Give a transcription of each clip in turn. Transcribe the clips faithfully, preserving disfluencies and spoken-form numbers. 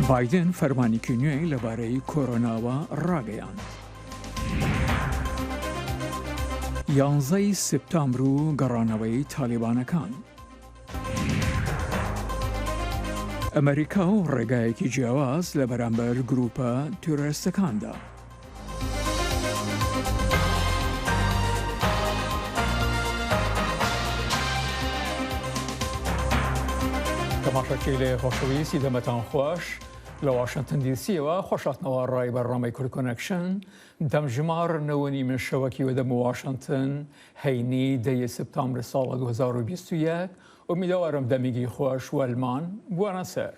بایدن فەرمانێکی نوێی لەبارەی کۆرۆناوە ڕاگەیاند. یانزەی سپتامبر و گەڕانەوەی تالیبانەکان. ئەمریکا و ڕێگایەکی جیاواز لە بەرامبەر گروپە تیرۆریستەکاندا. تەماشاکەی لێ خۆشەویستی دەمەتان خۆش. لە واشنگتن دیسیەوە خۆشاتنەوە ڕای بەرنامەی کورد کۆنەکشن. دەمژمار نەوەنی من شەوەکی وەدەم واشنگتن، هەینی دەیە سپتامبر ساڵە دوو هەزار و بیست و یەک. ئومیدوارم دەمیگی خۆش وەلمان بوانە سەر.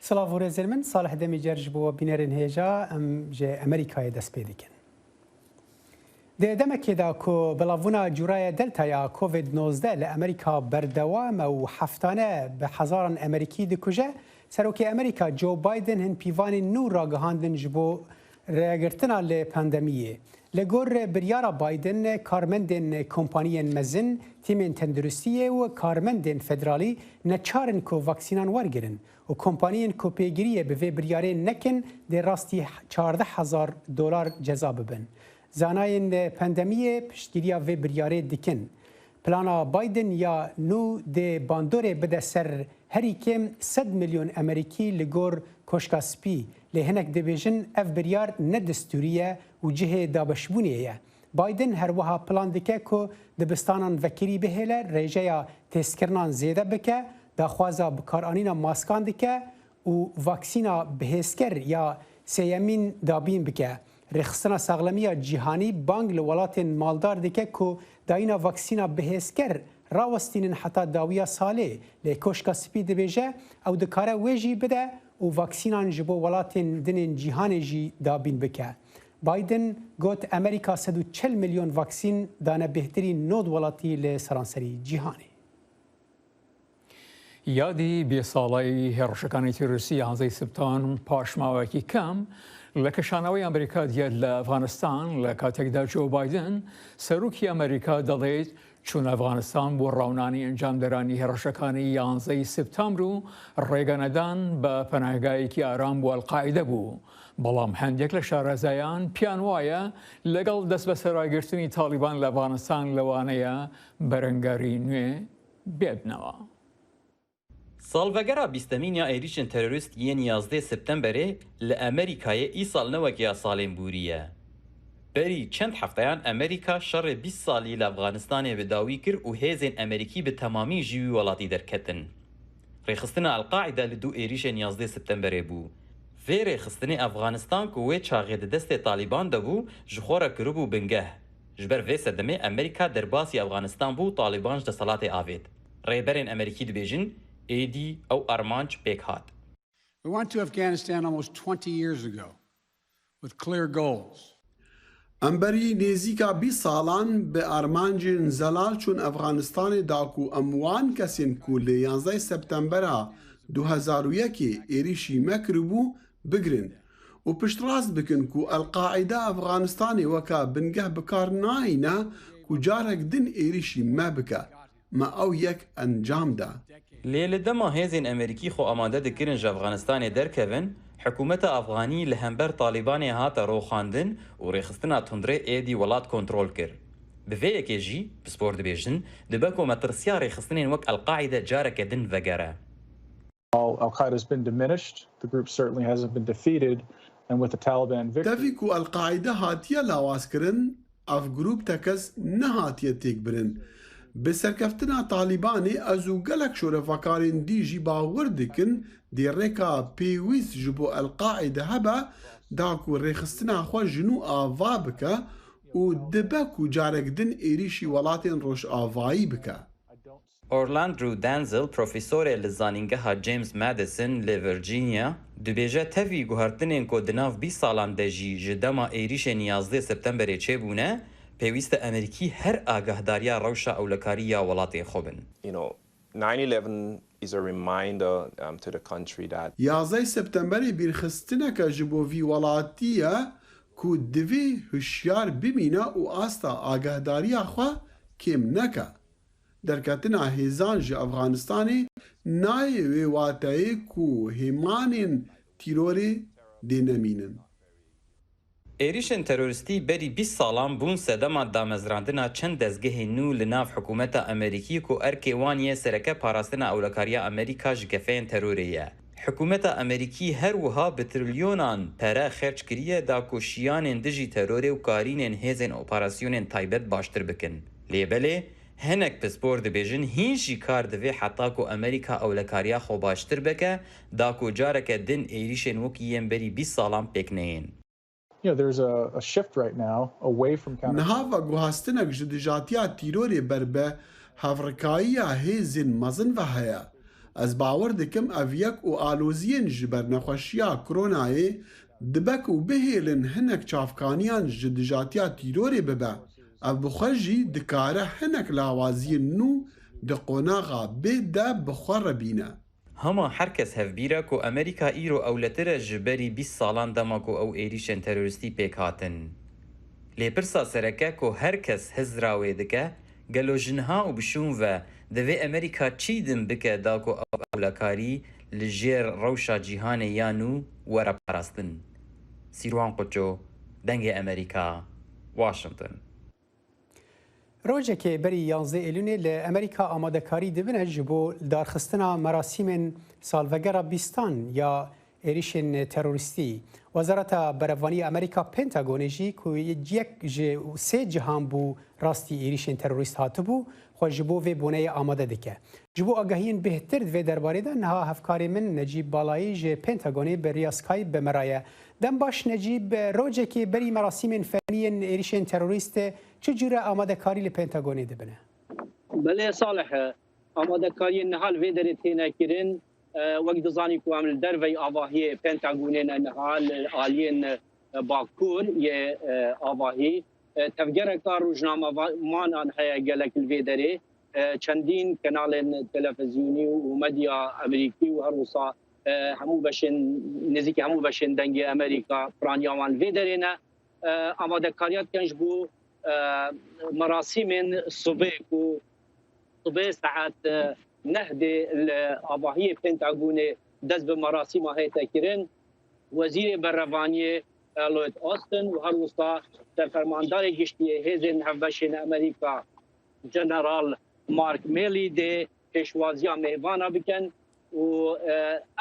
سڵاو و rêzên min, Salih Demîcer ji bo we bînerên hêja, em ji Amerîkayê dest pê dikin. Di demekê de ku belavbûna cûraya Delta ya Covid nozdeh li Amerîka berdewam e û heftane bi hezaran Amerîkî dikuje, Serokê Amerîka Joe Biden hin pîvanên nû ragihandin ji bo rêgirtina li pandemiyê. Li gor biryara Biden, karmendên kompaniyên mezin, tîmên tenduristiyê û karmendên federalî neçar in ku vaksînan wergirin û kompaniyên ku pêgiriyê bi vê biryarê nekin dê rastî çardeh hezar dolar ceza bibin. Zanayên pandemiyê piştgiriya vê biryarê dikin. Plana Biden ya nû dê bandorê bide ser herî kêm sed milyon Amerîkî li gor Koşka Spî, lê hinek dibêjin ev biryar ne destûrî ye û cihê dabeşbûnê ye. Biden her wiha plan dike ku dibistanan vekirî bihêle, rêjeya têskirinan zêde bike, daxwaza bikaranîna maskan dike û vaksîna bihêzker ya sêyemîn dabîn bike. Rêxistina Saxlemiya Cîhanî bang li welatên maldar dike ku dayîna vaksîna bihêzker rawestînin heta dawiya salê, lê Koşka Spî dibêje ew dikare wê jî bide û vaksînan ji bo welatên din ên cîhanê jî dabîn bike. Biden got, Amerîka sed û çel milyon vaksîn dane bêhtirî nod welatî li seranserî cîhanê. یادی بێساڵی هێڕشەکانی تیرۆریستی یانزەی سپتان پاش ماوەیەکی کەم لە کشانەوەی ئەمریکا دیەت لە ئەفغانستان، لە کاتێکدا جۆ بایدن، سەرۆکی ئەمریکا، دەڵێت چوون ئەفغانستان بۆ ڕاونانی ئەنجامدەرانی هێڕشەکانی یانزەی سپتامبر و ڕێگەنەدان بە پەناهگایەکی ئارام بۆ ئەلقاعیدە بوو. بەڵام هەندێک لە شارەزایان پیان وایە لەگەڵ دەست بەسەراگرتنی تالیبان لە ئەفغانستان لەوانەیە بەرەنگاری نوێ بێبنەوە. Salvegera bîstemîn ya êrîşên terorîst yên yazdeh Septemberê li Amerîkayê îsal ne weke ya salên bûrî ye. Berî çend hefteyan Amerîka şerê bîst salî li Efxanistanê bi dawî kir û hêzên Amerîkî bi temamî ji wî welatî derketin. Rêxistina El-Qaîde li dû êrîşên yazdeh Septemberê bû. Vê rêxistinê Efxanistan ku wê çaxê di destê Talîban de bû, ji xwe re kiribû bingeh. Ji ber vê sedemê Amerîka derbasî Efxanistan bû û Talîban ji desthilatê avêt. Rêberên Amerîkî dibêjin, êdî ew armanc pêk hat. We went to Afghanistan almost twenty years ago with clear goals. Em berî nêzîka bîst salan bi armancên zelal çûn Efxanistanê da ku em wan kesên ku li yanzdeh Septembera du hezar û yekê êrîşî me kiribû bigirin û piştrast bikin ku El-Qaîde Efxanistanê weke bingeh bi kar nayîne ku carek din êrîşî me bike. Me ew yek encam da. Lê li dema hêzên Amerîkî xwe amade dikirin ji Efxanistanê derkevin, hikûmeta Efxanî li hember Talîbanê hate roxandin û rêxistina tundrê êdî welat kontrol kir. Bi vê yekê jî, pispor dibêjin, dibe ku metirsiya rêxistinên wek El-Qaîde careke din vegere. While Al Qaeda has been diminished, the group certainly hasn't been defeated, and with the Taliban victory, Tevî ku El-Qaîde hatiye lawazkirin, ev grûp tekez nehatiye têkbirin. Bi serkeftina Talîbanê ez û gelek şorevakarên dî jî bawer dikin dê rêka pêwîst ji bo El-Qaîde hebe, da ku rêxistina xwe ji nû ava bike û dibe ku carek din êrîşî welatên Rojavayî bike. Orlandro Denzel, profesorê li Zanîngeha James Madison li Virginia, dibêje tevî guhertinên ku di nav bîst salan de jî ji dema êrîşên yazdeh Septemberê çêbûne, pêwîst e Amerîkî her agahdariya rewşa ewlekarî ya welatê xwe bin. You know, nine eleven is a reminder, um, to the country that Yazdeh Septemberê bîrxistineke ji bo vî welatî ye ku divê hişyar bimîne û asta agahdariya xwe kêm neke. Derketina hêzan ji Efxanistanê nayê wê wateyê ku hêmanên tîrorê dê nemînin. Êrîşên terorîstî berî bîst salan bûn sedema damezrandina çend dezgehên nû li nav hikûmeta Amerîkî ku erkê wan yê sereke parastina ewlekariya Amerîka ji kefeyên terorê ye. Hikûmeta Amerîkî her wiha bi trilyonan pere xerc kiriye da ku şiyanên dijî terorê û karînên hêzên operasyonên taybet baştir bikin. Lê belê, hinek pispor dibêjin hîn jî kar divê heta ku Amerîka ewlekariya xwe baştir bike, da ku careke din êrîşên wekî yên berî bîst salan pêk neyên. You know, there's a, a shift right now away from counter. Niha veguhestinek ji dijatiya tîrorê ber bi hevrikayiya hêzên mezin ve heye. Ez bawer dikim ev yek û aloziyên ji ber nexweşiya koronayê dibe ku bihêlin hinek çavkaniyan ji dijatiya tîrorê bibe. Ev bi xwe jî dikare hinek lawaziyên nû di qonaxa bê de bi xwe re bîne. Hema her kes hevbîr e ku Amerîka îro ewletir e ji berî bîst salan dema ku ew êrîşên terorîstî pêk hatin. Lê pirsa sereke ku her kes hizra wê dike, gelo ji niha û bi şûn ve divê Amerîka çi din bike da ku ew ewlekarî li jêr rewşa cîhanê ya nû were parastin? Sîrwan Qoço, Dengê Amerîka, Washington. Rojekê berî yanzdeh Êlûnê li Amerîka amadekarî dibine ji bo darxistina merasîmên salvegera bîstan ya êrîşên terorîstî. Wezareta Berevanî ya Amerîka Pentagonê jî ku yek ji sê cihan bû rastî êrîşên terorîst hatibû, xwe ji bo vê boneyê amade dike. Ji bo agahiyên bêhtir di vê derbarê de niha hevkarê min Necîb Balayî ji Pentagonê bi riya Skype bi me re ye. Dem baş Necîb, rojekê berî merasîmên fermî yên êrîşên terorîst çi cûre amadekarî li Pentagonê dibine? Belê Salih, amadekariyên niha li vê derê têne kirin. E, wek dizanî ku em li derveyî avahiyê Pentagonê ne niha li aliyên, e, bakur yê, e, avahî. E, tevgereka rojnamevanan heye gelek li vê derê. E, çendîn kanalên televizyonî û medya Amerîkî û her wisa, e, hemû beşên, nêzîkî hemû beşên Dengê Amerîka piraniya wan li vê derê ne. E, amadekariya dikin ji bo, e, merasîmên sibê ku sibê saet, e, neh dê li avahiyê Pentagonê dest bi merasîma hête kirin. Wezîrê Berevaniyê, e, Lloyd Austin û her wisa Serfermandarê Giştî yê Hêzên Hevbeşên Amerîka General Mark Milley dê pêşwaziya mêvana bikin û, e,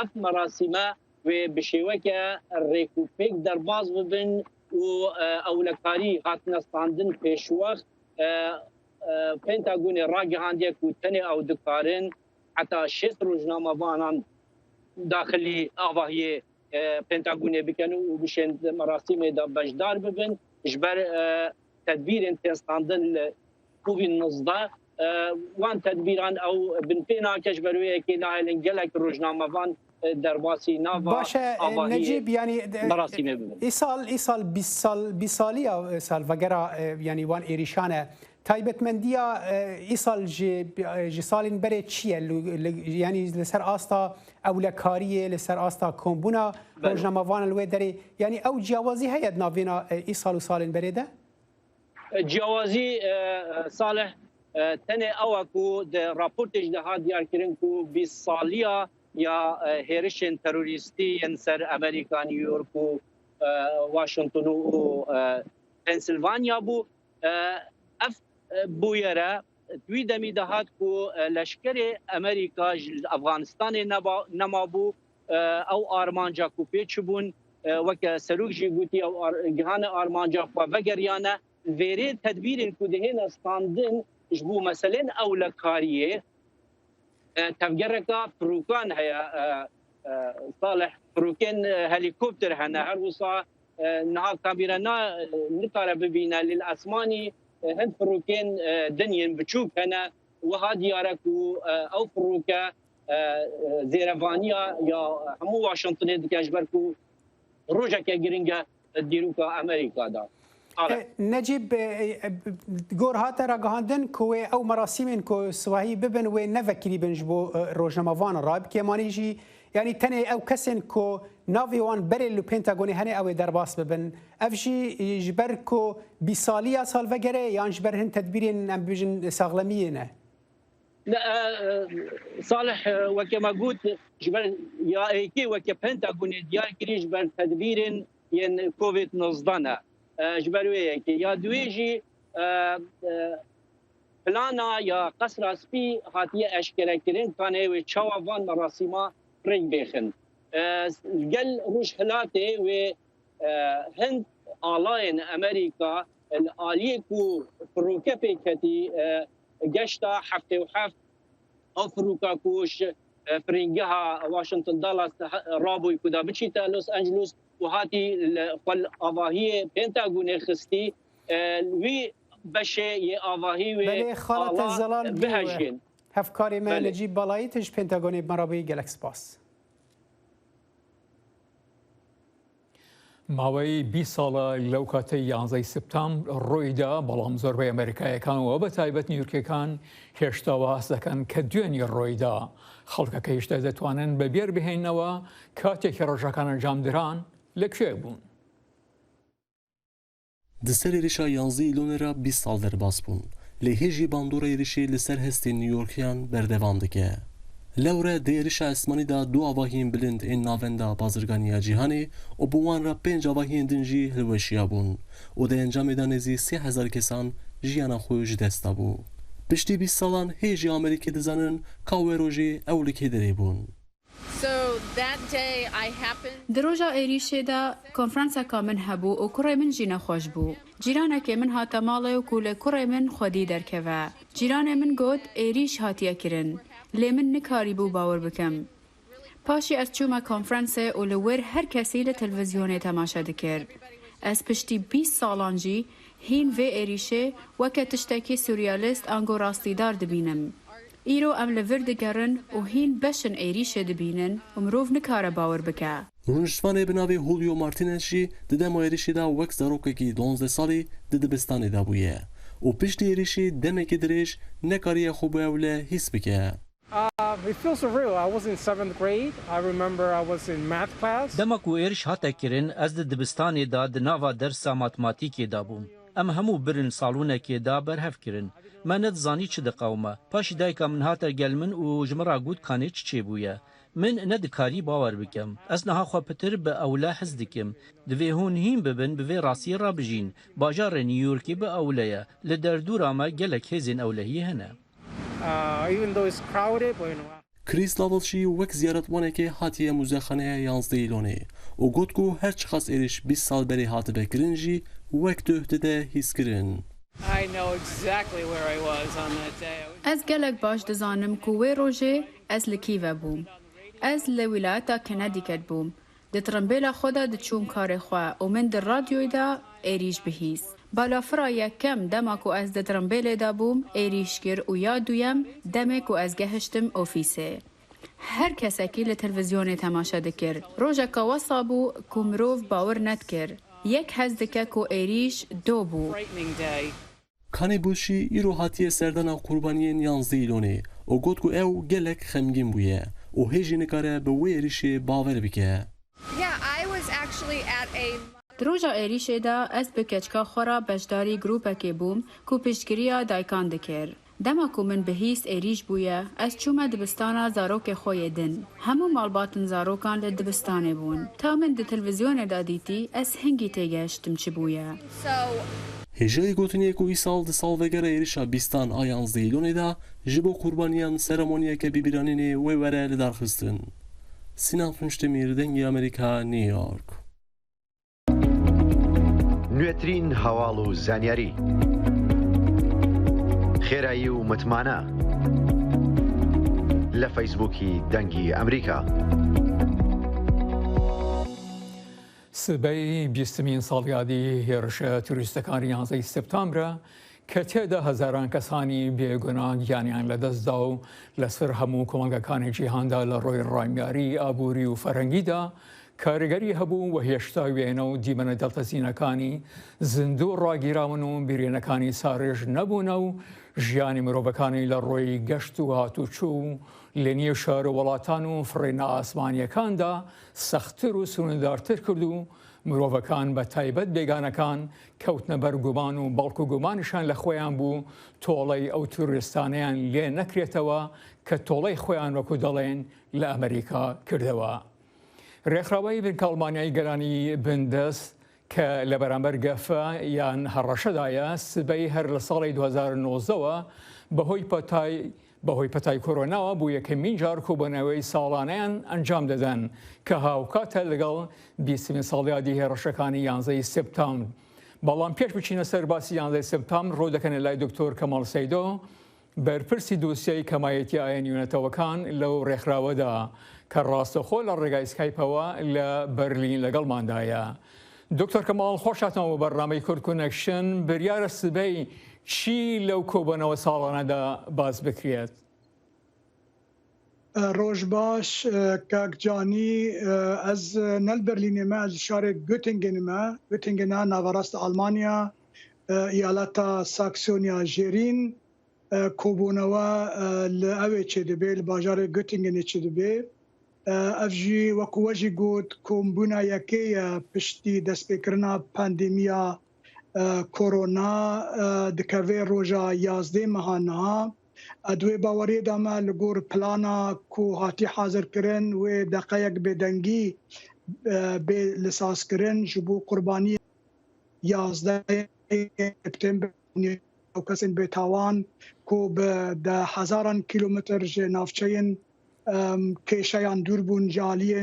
ev merasîme wê bi şêweke rêkûpêk derbas bibin û, e, ewlekarî hatine standin pêşwext. E, e, Pentagonê ragihandiye ku tenê ew dikarin heta şêst rojnamevanan daxilî avahiyê, e, Pentagonê bikin û bişên di merasîmê de beşdar bibin. Ji ber, e, tedbîrên tên standin li Covid nozdeh, e, wan tedbîran ew binpê nake, ji ber wê yekê nahêlin gelek rojnamevan, e, derbasî nava Baş e, e, avahiyê Necîb, yanî, e, merasîmê bibin. Îsal, îsal bîst sal, bîst saliya, e, salvegera, e, yanî wan êrîşan e. Taybetmendiya, e, îsal ji, e, ji salên berê çi ye? Li, li, yanî li ser asta ewlekariyê, li ser asta kombûna Belê. rojnamevanan li wê derê, yanî ew ciyawazî heye di navêna, e, îsal û salên berê de? Ciyawazî, e, Salih, e, tenê ew e ku di raportê jî de hat diyarkirin ku bîst saliya ya, e, hêrişên terorîstî yên ser Amerîka, New York û, e, Washington û, û, e, Pennsylvania bû. E, ev, e, bûyere di wî demî de hat ku, e, leşkerê Amerîka ji Afganistanê neba-, nemabû, e, ew armanca ku pê çibûn, e, weke serok jî gotî, ew ar-, gihane armanca xwe vegeriyane. Vêrê tedbîrên ku dihêne standin ji bo meselên ewlekariyê, e, tevgereka firokan heye, e, e, Salih, firokên, e, helîkopter hene, her wisa, e, niha kamîre na, nikare bibîne, lê li esmanî, e, hin firokên, e, din yên biçûk hene. Wiha diyar e ku, e, ew firoke, e, e, zêrevaniya ya hemû Washingtonê dike, ji ber ku rojeke giring e dîroka Amerîka de. Salih. E, Necîb, e, e, gor hate ragihandin ku wê ew merasîmên ku siwahî bibin wê nevekirî bin ji bo, e, rojnamevanan. Rabî kêmanî jî, yanî tenê ew kesên ku navê wan berê li Pentagonê hene ew ê derbas bibin. Ev jî, e, ji ber ku bîsaliya salvegerê yan ji ber hin tedbîrên, em bibêjin, saxlemiyê ne? Ne, e, e, Salih, e, weke me got, ji ber ya êkê weke Pentagonê diyar kirî ji ber tedbîrên yên Covid nozdeh ne. E, ji ber wê yekê. Ya duwê jî, e, e, plana ya Qesra Spî hatiye eşkerekirin, kanê wê çawa van merasîma rêk bêxin. E, gel Rojhilatê wê, e, hin alayên Amerîka li aliyê ku firoke pê ketî, e, geşta heftê û heft ew firoka ku ji, e, firîngeha Washington Dallas he-, rabûy ku da biçîte Los Angeles û hatî li xwe li avahiyê Pentagonê xistî, e, wî beşê yê avahî wê Belê, xala te ala zelal bû. Bihejin. Hevkarê me Belê. Necîb Balayî, tu ji Pentagonê bi me re bûyî, gelek spas. ماوەی بیست ساڵە لەو کاتەی یانزەی سپتامبر ڕوویدا، بەڵام زۆربەی ئەمریکایەکان و بە تایبەت نیویۆرکیەکان هێشتا وەهاس دەکەن کە دوێنی ڕوویدا. خەڵکەکە هێشتا دەتوانن بە بێر بهێنەوە کاتێکی ڕەشەکان ئەنجام دران لە کوێ بوون. Di ser êrişa yanzdeh Îlonê re bîst sal derbas bûn. Lê hê jî bandora êrişê li ser hestên New Yorkiyan berdewam dike. Lewre di êrişa esmanî de du avahiyên bilind ên navenda bazirganî ya cîhanê û bi wan re pênc avahiyên din jî hilweşiya bûn û di encamê de nêzî sê hezar kesan jiyana xwe ji dest dabû. Piştî bîst salan hê jî Amerîkê dizanin ka wê rojê ew li kê derê bûn. So that day I happened Di roja êrîşê de konferanseka min hebû û kurê min jî nexweş bû. Cîranekê min hate malê û ku li kurê min xwedî derkeve. Cîranê min got, êrîş hatiye kirin. Lê min nikarîbû bawer bikim. Paşê ez çûme konferansê û li wir her kesî li televîzyonê temaşe dikir. Ez piştî bîst salan jî hîn vê êrîşê weke tiştekî surrealist ango rastîdar dibînim. Îro em li vir digerin û hîn beşên êrîşê dibînin û mirov nikare bawer bike. Rûniştvanê bi navê Julio Martinez jî di dema êrîşê de wek zarokekî duwazdeh salî di dibistanê de bûye û piştî êrîşê demekî dirêj nekariye xwe bi ewle hîs bike. Uh, it feels surreal. I was in seventh grade. I remember I was in math class. Dema ku êriş hate kirin, ez di dibistanê de di nava dersa matematîkê de bûm. Em hemû birin salonekê de berhev kirin. Me nedizanî çi diqewime. Paşî dayika min hate gel min û ji min re got, kanê çi çêbûye. Min nedikarî bawer bikim. Ez niha xwe pitir bi ewle his dikim. Divê hûn hîn bibin, bi vê rastiyê re bijîn. Bajarê New Yorkê bi ewle ye. Li derdora me gelek hêzên ewlehiyê hene. Uh, even though it's crowded, but, you know, Chris Lovell jî wek ziyaretvanekê hatiye Muzexaneya yanzdeh Îlonê û got ku her çiqas êrîş bîst sal berê hatibe kirin jî wek duh dide hîskirin. I know exactly where I was on that day. I was Ez gelek baş dizanim ku wê rojê ez li kî ve bûm. Ez li wîlayeta Connecticut bûm. Di tirimbêla xwe de diçûm karê xwe û min di radyoyê de êrîş bihîst. Balafira yekem dema ku ez di tirimbêlê de bûm êrîş kir û ya duyem demê ku ez gehiştim ofîsê. Her kesekî li televîzyonê temaşe dikir. Rojeke wesa bû ku mirov bawer nedikir. Yek hez dike ku êrîş do bû. Frightening day. Kanî Bush jî îro hatiye serdana qurbaniyên yanzdeh Îlonê û got ku ew gelek xemgîn bûye û hê jî nikare bi wê êrîşê bawer bike. Yeah, I was actually at a Di roja êrîşê de ez bi keçika xwe re beşdarî grûpekê bûm ku piştgiriya dayikan dikir. Dema ku min bihîst êrîş bûye, ez çûme dibistana zarokê xwe yê din. Hemû malbatên zarokan li dibistanê bûn. Ta min di televîzyonê de dîtî, ez hingî têgehiştim çi bûye. So Hêjayî gotinê ku îsal di salvegera êrişa bîstan a yanzdeh Îlonê de ji bo qurbaniyan seremoniyeke bîbîranînê wê were lidarxistin. Sinan Tunçdemîr, Dengê Amerîka, New York. نوێترین هەواڵ و زانیاری. خێرایی و متمانە لە فەیسبووکی دەنگی ئەمریکا. سبەی بیستمین ساڵیادی هێرشە توریستەکانی یانزەی سپتامبرە کە تێدا هەزاران کەسانی بێگونا گیانیان لەدەستدا و لەسەر هەموو کۆمەڵگەکانی جیهاندا لە ڕۆی ڕامیاری، ئابووری و فەرهەنگیدا کاریگەری هەبوو و هێشتا وێنە و دیمەنە دڵتەزینەکانی زیندوو ڕاگیراون و بیرینەکانی ساڕێژ نەبوونە و ژیانی مرۆڤەکانی لە ڕۆی گەشت و هاتوچوو و لە نێو شار و وڵاتان و فڕینە ئاسمانیەکاندا سەختتر و سنووردارتر کرد و مرۆڤەکان بە تایبەت بێگانەکان کەوتنە بەر گومان و بەڵکو گومانیشان لە خۆیان بوو تۆڵەی ئەو تروریستانەیان لێ نەکرێتەوە کە تۆڵەی خۆیان وەکو دەڵێن لە ئەمریکا کردەوە. ڕێکخراوەی بنکە ئەڵمانیای گەلانی بندەست کە لە بەرامبەر گەفە یان هەڕەشەدایە سبەی هەر لە ساڵی دوهزار و نۆزدەوە بەهۆی پەتای بەهۆی پەتای کۆرۆناوە بۆ یەکەمین جار کۆبوونەوەی ساڵانەیان ئەنجام دەدەن کە هاوکاتە لەگەڵ بیستمین ساڵیادی هێڕشەکانی یانزەی سپتامبر. بەڵام پێش بچینە سەر باسی یانزەی سپتامبر ڕوو دەکەنە لای دکتۆر کەماڵ سەیدۆ، بەرپرسی دووسیای کەمایەتی ئاینی و نەتەوەکان لەو ڕێکخراوەدا کە ڕاستەخۆ لە ڕێگای سکایپەوە لە بەرلین لەگەڵماندایە. دکتۆر کەماڵ، خۆش هاتنەوە بۆ بەرنامەی کورد کونەکشن. بریارە سبەی چی لەو کۆبوونەوە ساڵانەدا باس بکرێت؟ Roj baş, kak Canî. Ez ne li Berlînê me, ez li şarê Göttingenê me. Göttingena naverast Almanya, eyaleta Saksoniya Jêrîn. Kobûnewe li ewê çêdibe, li bajarê Göttingenê çêdibe. Ev jî wekû we jî got, kombûna yekê ye piştî destpêkirina pandemiya korona, dikeve roja yazdê meha niha. Di wê baweriyê de me li gor plana ku hatî hazirkirin wê deqeyek bêdengî bê lisazkirin ji bo qurbaniyê yazdeh September ew kesên bêtawan ku bi de hezaran kîlometr ji navçeyên kêşeyan dûr bûn ji aliyên